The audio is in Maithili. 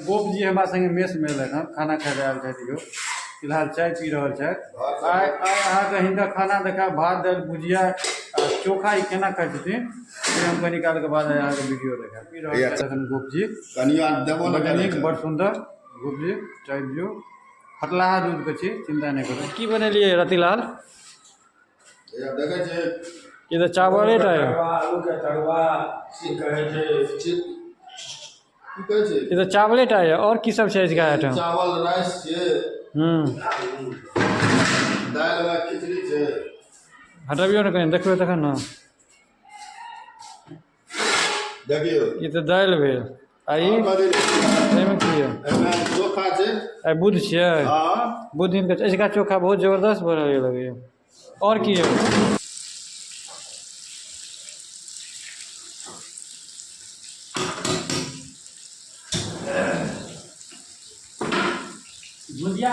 गोप जी हमरा संगे मेस मे एलथि हन, खाना खाय लए आयल छथि। इहो फिलहाल चाय पी रहल छथि। आइ आइ अहाँके हिनकर खाना देखायब, भात दालि भुजिया आ चोखा ई केना खाइ छथिन से हम कनी कालके बाद आइ अहाँके वीडियो देखायब। पी रहल छथि एखन गोप जी। कनिया देबो ने बड्ड करै नीक छै। बड्ड सुन्दर। गोप जी चाय पियू, फटलाहा दूधके छी, चिन्ता नहि करू। की बनेलियै रतिलाल? हैया देखै छै। ई तऽ चावले टा यऽ। आलूके तरुआ की कहै छै? की कहै छै? ई तऽ चावले टा यऽ, आओर की सब छै अजुका आइटम? चावल राइस छै। दालि वला खिचड़ी छै। हटबियौ ने कनि, देखबै तखन ने। देखियौ। ई तऽ दालि भेल आ ई आओर कथी? एहिमे की यऽ? एहिमे चोखा छै। आइ बुध छियै। हँ। बुध दिनके अजुका चोखा बहुत जबरदस्त बनल यऽ लगैए। आओर की यऽ? भुजिया।